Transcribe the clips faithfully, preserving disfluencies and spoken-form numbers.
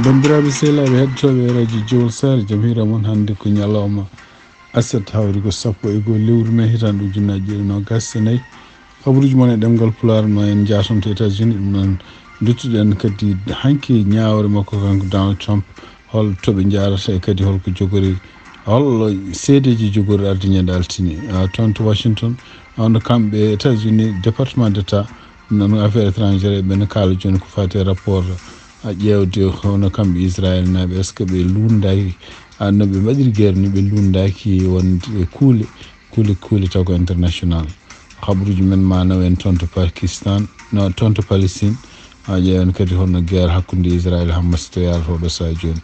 Banndiraaɓe sehilaaɓe heɗotooɓe radio Jowol Saare, jam hiira mon. Hannde ko ñalawma aset, hawri ko sappo e goo lewru mee, hitaande ujunnaji ɗiɗi e noogas e nayi. Kabaruuji mon e ɗemngal Pulaar, no en njaatonto États-Unis, ɗum noon duttuɗen kadi hanki ñaawre makko kanko Donald Trump, hol to ɓe njaarata e kadi holko jogori, hol seedeeji jogori arde ñande altine. Ah, toon to Washington, hono kamɓe États-Unis, Département d'État, noon affaires étrangères, ɓe no kaala jooni ko faati e rapport, a ƴeewde hono kamɓe Israel naaɓe, est-ce que ɓe luundaaki, a, no ɓe mbaɗiri guerre ni, ɓe luundaaki wonde kuule, kuule, kuule taw ko international. Habaruuji men ma naw en toon to Pakistan, no, toon to Palestine, a ƴeewan kadi hono guerre hakkunde Israel Hamas to yaarata oɗo sahaa jooni.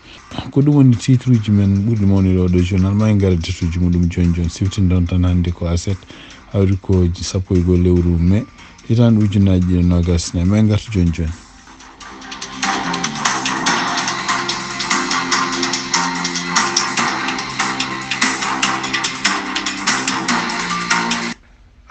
Ko ɗum woni titre uji men ɓurɗi mawnude oɗo journal, ma en ngara dettuuji muɗum jooni jooni. Siftindon tan hannde ko aset, hawri ko sappo e goo lewru mee, hitaande ujunnaji ɗiɗi e noogas e nayi. Ma en ngartu jooni jooni.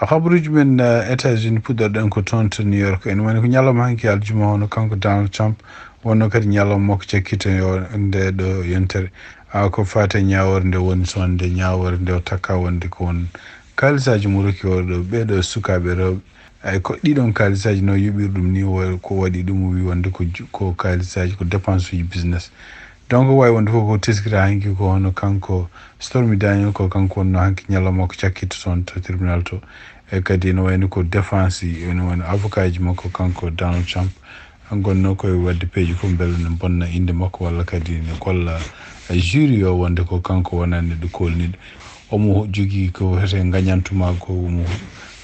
A, habaruuji men, eh, États-Unis, puɗɗorɗen ko toon to New York. Ene woni ko ñalawma hanki aljuma, hono kanko Donald Trump wonno kadi ñalawma makko cakkito yo nde ɗo yontere. A, ko faati e ñaawoore nde woni sonde, ñaawoore nde o takka wonde ko won kaalisaaji mo rokki oɗo, ɓeeɗo sukaaɓe rewɓe. Ay, ko ɗiɗon kaalisaaji no yoɓiri ɗum ni, wa-, ko waɗi ɗum, o wi wonde ko ju-, ko kaalisaaji, ko dépense uji business. Donc, wawi wonde fof ko teskita hanki ko hono kanko Stormy Daniel, ko kanko wonno hanki ñalawma ko cakkito toon to tribunal to. E kadi ene wayno ko défense, ene wayno avocat ji makko kanko Donald Trump. Ngonno koye wadde peeje fof mbele ne bonna innde makko walla kadi ne kolla, eh, jury o wonde ko kanko wonani neɗɗo kolniɗo. Omo jogii ko wiyetee ngañantuma ko omo,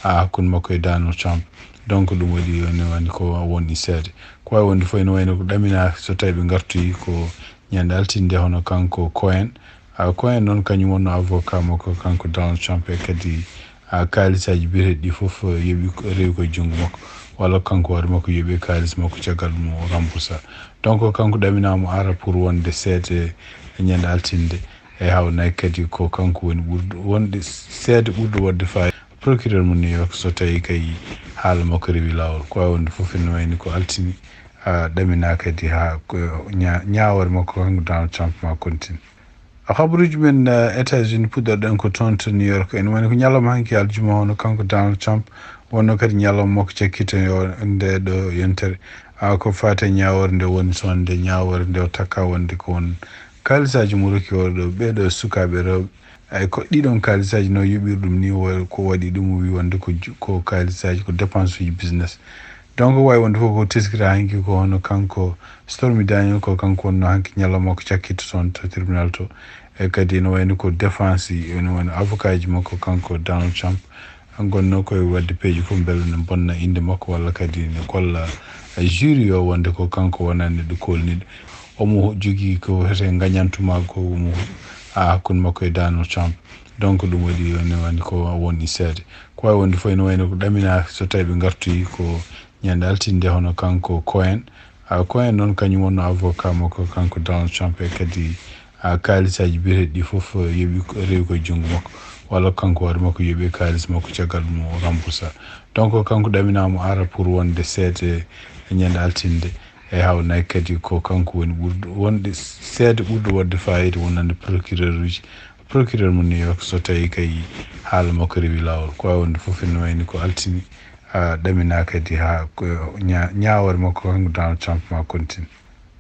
a, hakkunde makko e Donald Trump. Donc, ɗum waɗi ene wani ko woni seede. Ko wawi wonde fof ene wayno ko ɗamina so tawi ɓe ngartoyi ko ñande altinde hono kanko Cohen. A, Cohen noon kañum wonno avocat makko kanko Donald Trump e kadi, a, kaalisaaji biyeteeɗi ɗi fof, eh, yoɓi ko, rewi koye junngo makko. Walla kanko hoore makko yoɓi kaalis makko caggal ɗum o remboursa. Donc, kanko ɗaminaama ara pour wonde seede e ñande altinde. E hawnay kadi ko kanko woni ɓurɗo wonde seede ɓurɗo waɗde faayiida. Procureur mo New York, so tawi kay haala makko rewi laawol, ko wawi wonde fof ene wayni ko altini, a, ɗamina kadi ha ko ña-, ñaawore makko kanko Donald Trump ma continue. A, habaruuji men, eh, États-Unis, puɗɗorɗen ko toon to New York. Ene wayno ko ñalawma hanki aljuma, hono kanko Donald Trump wonno kadi ñalawma makko cakkito yo nde ɗo yontere. A, ko faati e ñaawoore nde woni sonde, ñaawoore nde o takka wonde ko won kaalisaaji mo rokki oɗo, ɓeeɗo sukaaɓe rewɓe. Ay, ko ɗiɗon kaalisaaji no yoɓiri ɗum ni, wa-, ko waɗi ɗum, o wi wonde ko ju-, ko kaalisaaji, ko dépense uji business. Donc, wawi wonde fof ko teskita hanki ko hono kanko Stormy Daniel, ko kanko wonno hanki ñalawma ko cakkito toon to tribunal to. E kadi ene wayno ko défense, ene wayno avocat ji makko kanko Donald Trump. Ngonno koye wadde peeje fof mbele ne bonna innde makko walla kadi ne kolla, eh, jury o wonde ko kanko wonani neɗɗo kolniɗo. Omo jogii ko wiyetee ngañantuma ko omo, a, hakkunde makko e Donald Trump. Donc, ɗum waɗi ene wani ko woni seede. Ko wawi wonde fof ene wayno ko ɗamina so tawi ɓe ngartoyi ko ñande altinde hono kanko Cohen. A, Cohen noon kañum wonno avocat makko kanko Donald Trump e kadi, a, kaalisaaji biyeteeɗi ɗi fof, eh, yoɓi ko, rewi koye junngo makko. Walla kanko hoore makko yoɓi kaalis makko caggal ɗum o remboursa. Donc, kanko ɗaminaama ara pour wonde seede e ñande altinde. E hawnay kadi ko kanko woni ɓurɗo wonde seede ɓurɗo waɗde faayiida wonande procureur uji. Procureur mo New York, so tawi kay haala makko rewi laawol, ko wawi wonde fof ene wayni ko altini, a, ɗamina kadi ha ko ña-, ñaawore makko kanko Donald Trump ma continue.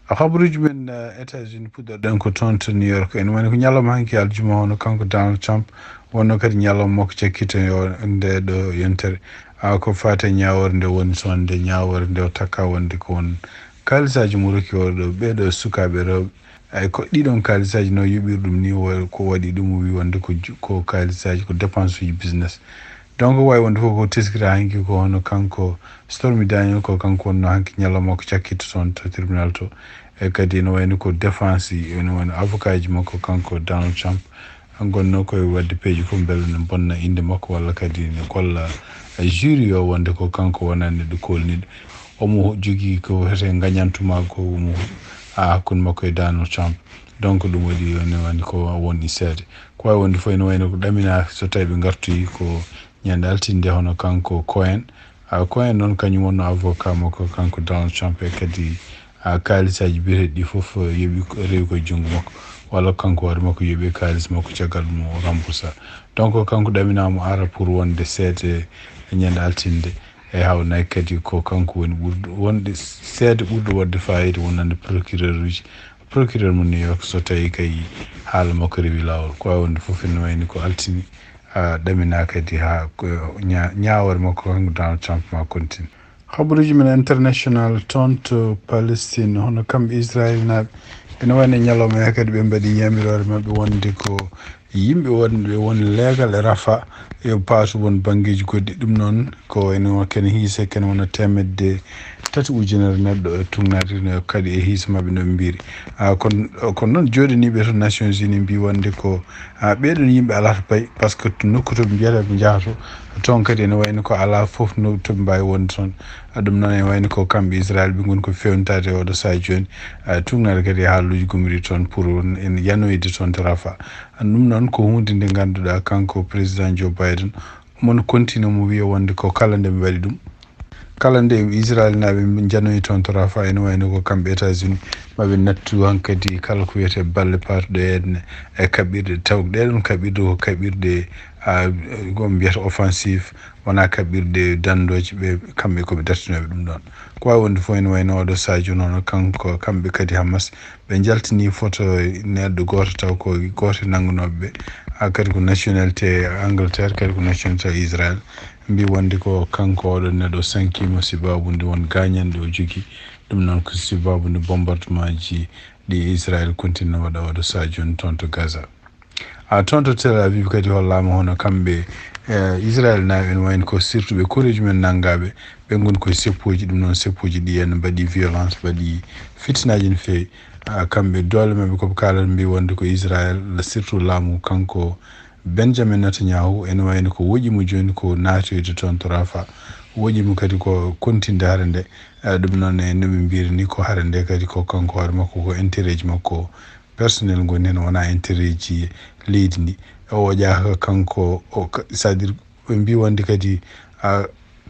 A, habaruuji men, eh, États-Unis, puɗɗorɗen ko toon to New York. Ene wayno ko ñalawma hanki aljuma, hono kanko Donald Trump wonno kadi ñalawma makko cakkito yo nde ɗo yontere. A, ko faati e ñaawore nde woni sonde, ñaawore nde o takka wonde ko won kaalisaaji mo rokki oɗo, ɓeeɗo sukaaɓe rewɓe. Ay, ko ɗiɗon kaalisaaji no yoɓiri ɗum ni, wa-, ko waɗi ɗum, o wi wonde ko ju-, ko kaalisaaji, ko dépense uji business. Donc, wawi wonde fof ko teskita hanki ko hono kanko Stormy Daniel, ko kanko wonno hanki ñalawma ko cakkito toon to tribunal to. E kadi ene wayno ko défense, ene wayno avocat ji makko kanko Donald Trump. Ngonno koye wadde peeje fof mbele ne bonna innde makko walla kadi ne kolla, eh, jury o wonde ko kanko wonani neɗɗo kolniɗo. Omo jogii ko wiyetee ngañantuma ko omo, a, hakkunde makko e Donald Trump. Donc, ɗum waɗi ene wani ko woni seede. Ko wawi wonde fof ene wayno ko ɗamina so tawi ɓe ngartoyi ko ñande altinde hono kanko Cohen. A, Cohen noon kañum wonno avocat makko kanko Donald Trump e kadi, a kaalisaaji biyeteeɗi ɗi fof, eh, yoɓi ko, rewi ko junngo makko, walla kanko hoore makko yoɓi kaalis makko, caggal ɗum o remboursa. Donc, kanko ɗaminaama ara pour wonde seede e ñande altinde. E hawnay kadi ko kanko woni ɓurɗo, wonde seede ɓurɗo waɗde fayida wonande procureur uji. Procureur mo New York, so tawi kay haala makko rewi laawol, ko wawi wonde fof ene wayni ko altini, a, ɗamina kadi ha ko ña-, ñaawore makko kanko Donald Trump ma continue. Habaruji men international, toon to Palestine, hono kamɓe Israel naaɓe, ene wayno ñalawma he kadi ɓe mbaɗi yamiroore maɓɓe wonde ko yimɓe wonɓe woni leegal e Rafa yo paatu won banngeeji goɗɗi. Ɗum noon ko ene wa-, kene hiise kene wona teemedde tati ujunere neɗɗo e tugnaade no kadi e hiise maɓɓe no ɓe mbiri. A, kono, kono noon jooɗaniiɓe to Nations Unies mbi wonde ko, a, ɓeeɗon yimɓe alaa to payi, par ce que to nokku to ɓe mbiyata ɓe njaha to, toon kadi ene wayno ko alaa fof no to ɓe mbaawi wonde toon. A, ɗum noon ene wayno ko kamɓe Israel ɓe ngoni ko fewntaade oɗo sahaa jooni. A, tugnaade kadi e haaluuji gumri toon pour en yanoyde toon to Rafa. A, ɗum noon ko huunde nde ngannduɗaa kanko président Joe Biden, omo continue mo wiya wonde ko kala nde ɓe mbaɗi ɗum, kala nde Israel naaɓe njanoyi toon to Rafa, ene wayno ko kamɓe États-Unis, maɓe nattu hankadi kala ko wiyetee balle paatuɗe en e kaɓirɗe, taw ɗee ɗoon kaɓirɗe ko kaɓirɗe, a, ko ɓe mbiyata offensive, wonaa kaɓirɗe danndooje, ɓe kamɓe ko ɓe dartinooɓe ɗum ɗoon. Ko waawi wonde fof ene wayno oɗo sahaa jooni hono kanko, kamɓe kadi Hamas, ɓe njaltini photo neɗɗo gooto taw ko gooto e nanngunooɓe ɓe, a, kadi ko nationalité Angleterre, kadi ko nationalité Israel. Mbi wonde ko kanko oɗo neɗɗo sankiima sibabude won gaañanɗe o jogii. Ɗum noon ko sibabude bombardement ji ɗi Israel continue waɗa oɗo sahaa jooni toon to Gaza. A, toon to Tel Aviv kadi hollaama hono kamɓe, eh, Israel naaɓe ene wayno ko surtout ɓe koreeji men nanngaaɓe, ɓe ngoni koye seppooji, ɗum noon seppooji ɗi ene mbaɗi violence, mbaɗi fitinaaji no feewi. A, kamɓe doole maɓɓe ko ɓe kaalata mbi wonde ko Israel, surtout laamu kanko Benjamin Netanyahu, ene wayno ko woƴi mo jooni ko naatoyde toon to Rafa. Woƴi mo kadi ko continue hare nde. A, ɗum noon e no ɓe mbiri ni ko hare nde kadi ko kanko hoore makko ko intérêt ji makko personnel ngoni heen, wonaa intérêt ji leydi ndi. O woƴaaka kanko, o ka-, c'est-à-dire ɓe mbi wonde kadi, a,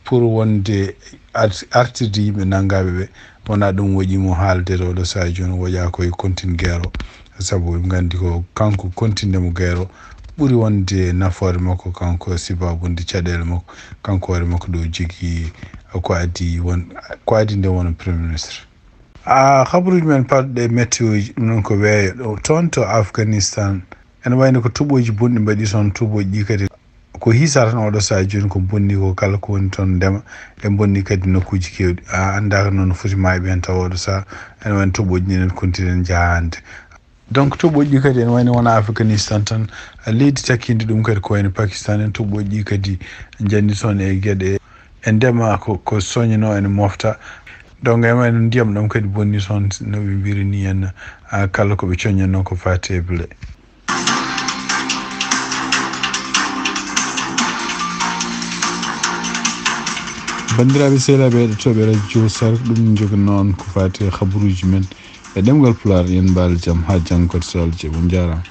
pour wonde art-, artirde yimɓe nanngaaɓe ɓe, wonaa ɗum woƴi mo haalde oɗo sahaa jooni, woƴaa koye continue guerre o. Sabu ɓe nganndi ko kanko continue mo guerre o ɓuri wonde nafoore makko, kanko sibabude caɗeele makko, kanko hoore makko ɗo jogii ko adii won, ko adii nde wona premier ministre. A, habaruuji men paɗɗe météo ji, ɗum noon ko weeyo ɗo, toon to Afghanistan. Ene wayno ko toɓooji bonɗi mbaɗi toon, toɓooji ɗi kadi ko hiisa tan oɗo sahaa jooni ko bonni ko kala ko woni toon ndema, e bonni kadi nokkuuji keewɗi. A, anndaaka noon no foti maayɓe heen tawa oɗo sahaa, ene wayno toɓooji ɗi enen continue en jahaande. Donc, toɓooji ɗi kadi ene wayno wona Afghanistan tan, leydi takkiindi ɗum kadi ko wayno Pakistan en, toɓooji ɗi kadi njanni toon e geɗe e ndema ko, ko soñno ene mofta. Donc, ene wayno ndiyam ɗam kadi bonni toon, no ɓe mbiri ni en, a, kala ko ɓe coññanno ko faati e bile. Banndiraaɓe sehilaaɓe heɗotooɓe radio Sark, ɗum njogi noon ko faati e habaruuji men e ɗemngal Pulaar. Yen mbaal jam haa janngo kadi so Allah jaɓi. On njaaraama.